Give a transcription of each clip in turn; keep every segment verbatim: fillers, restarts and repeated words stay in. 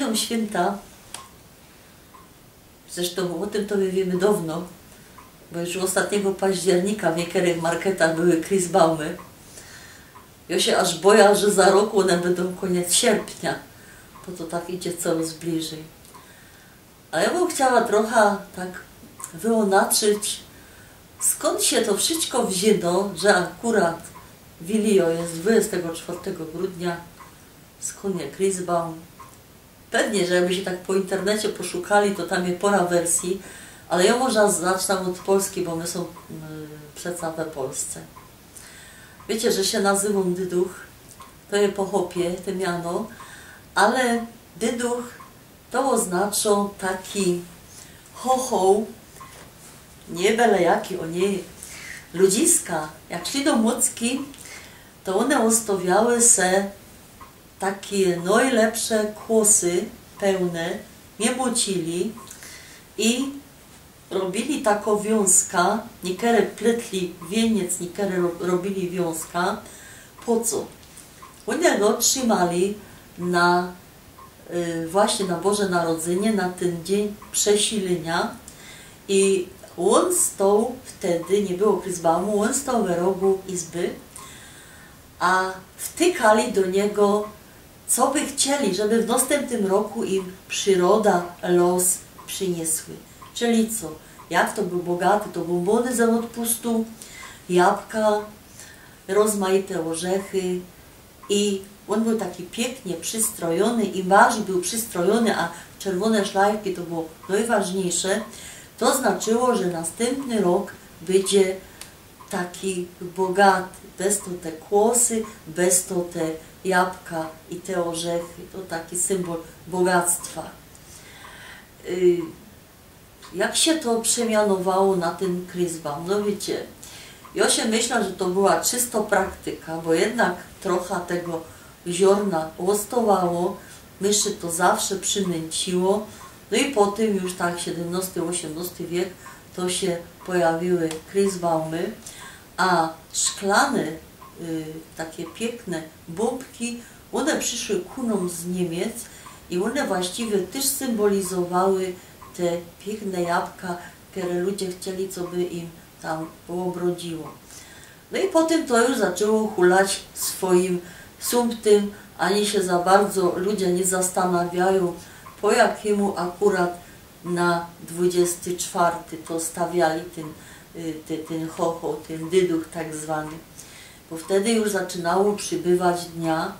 Idą świynta. Zresztōm ô tym to my wiymy dŏwno, bo już ôstatnigo października w niykerych marketach były Christbaumy. Jŏ sie aż boja, że za rok ône bydōm kōniec sierpnia, bo to tak idzie corŏz bliżyj. Ale jŏ bych chciała trocha tak wyonaczyć, skōnd sie to wszysko wziyno, że akurat Wilijŏ je dwudziestego czwartego grudnia, skōnd je Christbaum. Pewnie, że jakby sie tak po internecie poszukali, to tam je pora wersyji, ale jŏ może zacznã ôd Polski, bo my sōm, mm, przeca we Polsce. Wiycie, że sie nazywōm Dyduch, to je po chopie, te miano, ale Dyduch to ôznaczo taki chochoł, niy byle jaki, ô niy, ludziska, jak szli do Mōcki, to ône ôstŏwiały se take nojlepsze kłosy, pełne, niy mōcili i robili takŏ wiōnzka, niykerzy plytli wiyniyc, niykerzy ro-, robili wiōnzka. Po co? Ôni go trzimali na, y, właśnie na Boże Narodzynie, na tyn dziyń przesilynia i ôn stoł wtedy, niy było Christbaumu, ôn stoł we rogu izby, a wtykali do niego, co by chcieli, żeby w nŏstępnym roku im prziroda, lŏs prziniesły. Czyli co? Jak to bōł bogaty, to bōmbōny ze ôdpustu, jabka, rozmajte ôrzechy i ôn bōł taki piyknie przistrojōny, im bardzij bōł przistrojōny, a czerwōne szlajfki to było nojważniyjsze, to znaczyło, że nŏstępny rok bydzie taki bogaty, bez to te kłosy, bez to te jabka i te ôrzechy. To taki symbol bogactwa. Y, jak sie to przemianowało na tyn Christbaum? No wiycie, jŏ sie myśla, że to była czysto praktyka, bo jednak trocha tego ziorna ôstŏwało, myszy to zawsze przynyncyło. No i potym już tak siedymnŏsty, ôziymnŏsty wiek, to sie pojawiły Christbaumy, a szklane, y, take piykne bōmbki, ône prziszły ku nōm z Niymiec i ône właściwie tyż symbolizowały te piykne jabka, kere ludzie chcieli, co by im tam ôbrodziło. No i potym to już zaczło hulać swojim sumptym, ani sie za bardzo ludzie niy zastanawiajōm, po jakimu akurat na dwudziesty czwarty to stawiali tyn, y, ty, tyn chochoł, tyn dyduch tak zwany. Bo wtedy już zaczynało przibywać dnia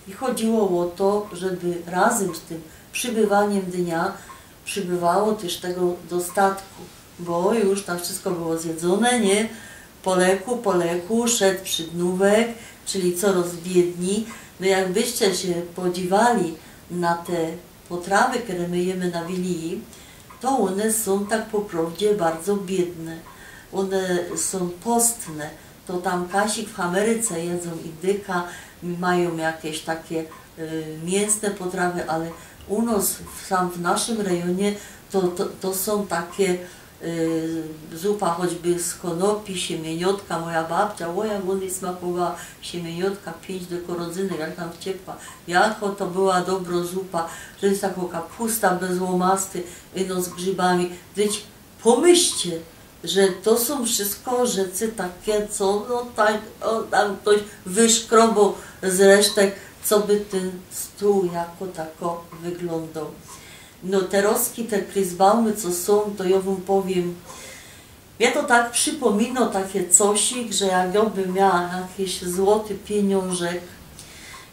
i chodziło ô to, żeby razym z tym przibywaniym dnia przibywało tyż tego dostatku, bo już tam wszysko było zjedzōne, niy? Po leku, po leku szedł przidnōwek, czyli corŏz biydnij. No jakbyście sie podziwali na te potrawy, kere my jymy na Wiliji, to ône sōm tak po prŏwdzie bardzo biydne. Ône sōm postne. To tam kasik w Ameryce jedzōm indyka, majōm jakeś take, y, miysne potrawy, ale u nŏs, w, sam w naszym rejonie, to, to, to sōm take, y, zupa choćby z konopi, siemieniotka, moja babcia, ô, jak ônej smakowała siemieniotka, piyńć do korodzynek, jak tam wciepła, jako to była dobrŏ zupa, że je tako kapusta bez ômasty, ino z grzybami. Dyć pōmyślcie, że to sōm wszysko rzeczy take, co, no tak, ô, tam ftoś wyszkroboł z resztek, co by tyn stōł jako tako wyglōndoł. No terŏzki te Christbaumy, co sōm, to jŏ wōm powiym, mie to tak przipōmino take cosik, że jak jŏ by miała jakiś złoty piyniōnżek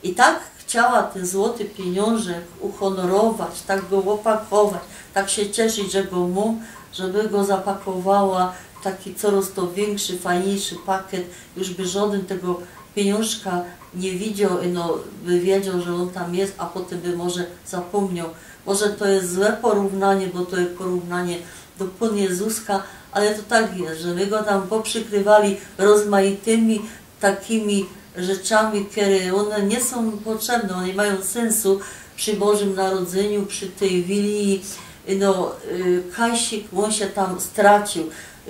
i tak chciała tyn złoty piyniōnżek uhōnorować, tak go ôpakować, tak sie cieszyć, że go mōm, żebym go zapakowała w taki corŏz to wiynkszy, fajniyjszy pakiet, już by żŏdyn tego piyniōnżka niy widzioł, no, by wiedzioł, że ôn tam je, a potym by może zapōmnioł. Może to je złe porównanie, bo to je porównanie do Pōn Jezuska, ale to tak je, że my go tam poprzikrywali rozmajitymi takimi rzeczami, kere ône niy sōm potrzebne, ône niy majōm synsu przi Bożym Narodzyniu, przi tyj Wiliji. No, y, kasik, ôn sie tam straciōł.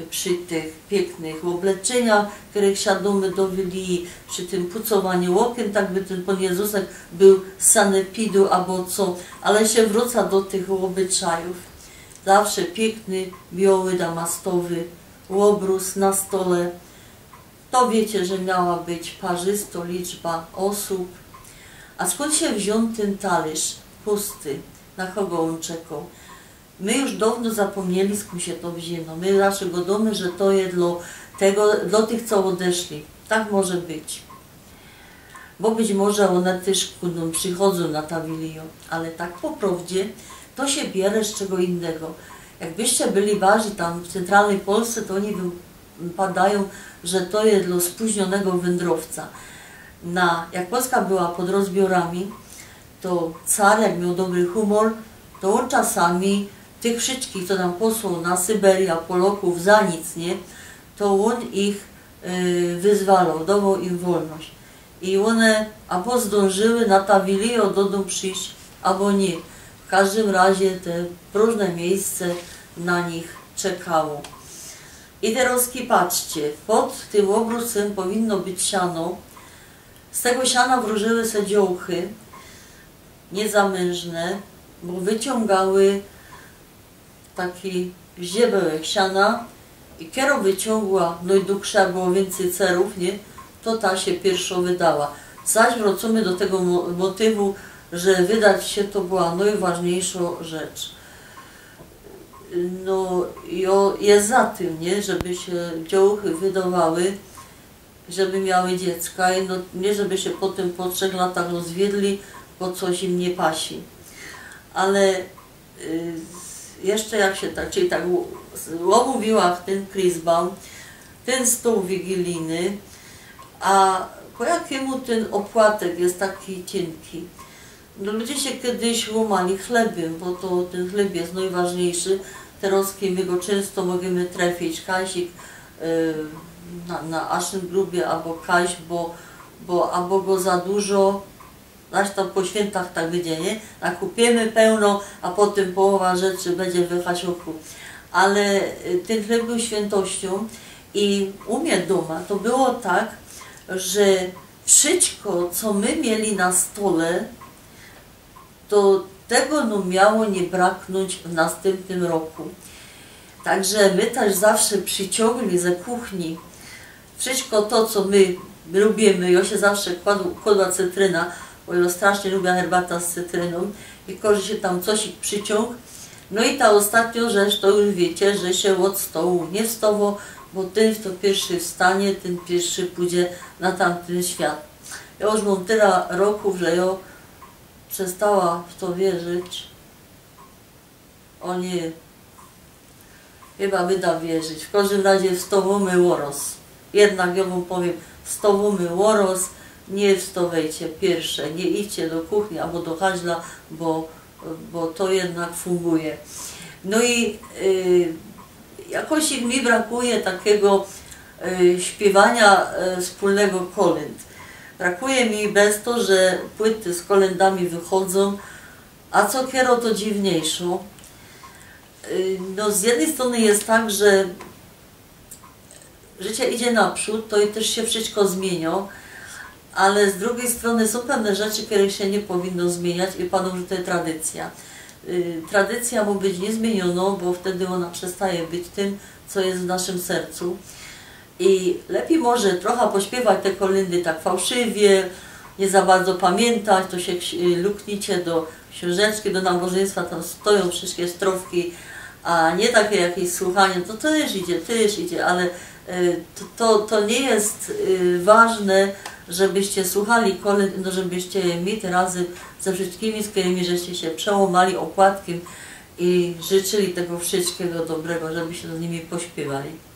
Przi tych piyknych ôbleczyniach, kerych siadōmy do wiliji, przi tym pucowaniu ôkyn, tak by tyn Pōn Jezusk bōł z sanepidu abo co, ale sie wrōca do tych ôbyczajōw. Zawsze piykny, bioły, damastowy ôbrōz na stole. To wiycie, że miała być parzysto liczba ôsōb. A skōnd sie wziōn tyn talyrz pusty? Na kogo ôn czekoł? My już downo zapōmnieli, skōnd sie to wziōno. My zawsze godōmy, że to je dlo tego, dlo tych, co ôdeszli. Tak może być. Bo być może ône tyż kōndōm przichodzōm na ta wilijŏ. Ale tak po prowdzie to sie biere z czego innego. Jakbyście byli bardzij tam w centralnyj Polsce, to ôni wōm padajōm, że to je dlo spōźnionego wyndrowca. Na, jak Polska była pod rozbiorami, to car, jak mioł dobry humor, to ôn czasami tych wszyjskich, co tam posłoł na Syberyjõ Polokōw za nic, nie? To ôn ich, y, wyzwaloł, dowoł im wolność. I ône abo zdōnżyły na ta wilijŏ do dōm prziś, abo niy. W kożdym razie te prōżne miyjsce na nich czekało. I terŏzki patrzcie, pod tym ôbrōzym powinno być siano. Z tego siana wrōżyły se dziołchy, niezamyżne, bo wyciōngały taki zdziebełek siana i kero wyciōngła, no i duksze, było wiyncyj cerōw, nie? To ta sie piyrszŏ wydała. Zaś wrōcōmy do tego mo-, motywu, że wydać sie to była nojważniyjszŏ rzecz. No, jo, je za tym, nie? Żeby sie dziołchy wydowały, żeby miały dziecka i no, niy żeby sie potym po trzech latach rozwiedli, bo coś im niy pasi. Ale, y, jeszcze jak sie tak, czyli tak ôm-, ômōwiła tyn chrisbaum, tyn stōł wigilijny, a po jakimu tyn ôpłatek je taki ciynki? No, ludzie sie kedyś łōmali chlebym, bo to tyn chlyb je nojważniyjszy. Terŏzki my go czynsto możymy trefić, kajsik, y, na, na Aschengrube abo kajś, bo, bo abo go za dużo, zaś tam po świyntach tak bydzie, nie? Nakupiymy pełno, a potym połowa rzeczy bydzie we hasiokku. Ale, y, tyn chlyb bōł świyntościōm i u mie dōma to było tak, że wszyjsko, co my mieli na stole, to tego nōm miało niy braknōńć w nastympnym roku. Tak że my tyż zawsze prziciōngli ze kuchni wszyjsko to, co my lubiymy. Jo sie zawsze kładł-, kładła cytryna, bo jo strasznie lubia herbata z cytrynōm. I kożdy sie tam cosik prziciōng. No i ta ôstatniŏ rzecz, to już wiycie, że sie ôd stołu niy wstŏwŏ, bo tyn, fto piyrszy wstanie, tyn piyrszy pōdzie na tamtyn świat. Jo już mōm tela rokōw, że jo przestała w to wierzyć. Ô niy, chyba byda wierzyć. W kożdym razie wstŏwōmy ôroz. Jednak jo wōm powiym, wstŏwōmy ôroz, niy wstŏwejcie piyrsze, niy idźcie do kuchni abo do haźla, bo, bo to jednak funguje. No i, y, jakoś mi brakuje takigo, y, śpiywania, y, wspōlnego kolynd. Brakuje mi bez to, że płyty z kolyndami wychodzōm, a co kero to dziwniejszŏ. Y, no, z jednyj strōny je tak, że życie idzie naprzōd, to i tyż sie wszyjsko zmiynio, ale z drugij strōny sōm pewne rzeczy, kerych sie niy powinno zmiyniać i padōm, że to je tradycyjŏ. Y, tradycyjŏ mŏ być niyzmiyniōnŏ, bo wtedy ôna przestaje być tym, co je w naszym sercu. I lepij może trocha pośpiywać te kolyndy tak fałszywie, niy za bardzo pamiyntać, to sie ksi-, luknijcie do ksiōnżeczki, do nabożyństwa, tam stojōm wszyjske strofki, a niy takie jakeś słuchanie, to tyż idzie, tyż idzie, ale, e, to, to, to niy je, e, ważne, żebyście słuchali kolynd, no żebyście je mieli razym ze wszyjskimi, z kerymi żeście sie przełōmali ôpłatkym i życzyli tego wszyjskigo dobrego, żebyście z nimi pośpiyali.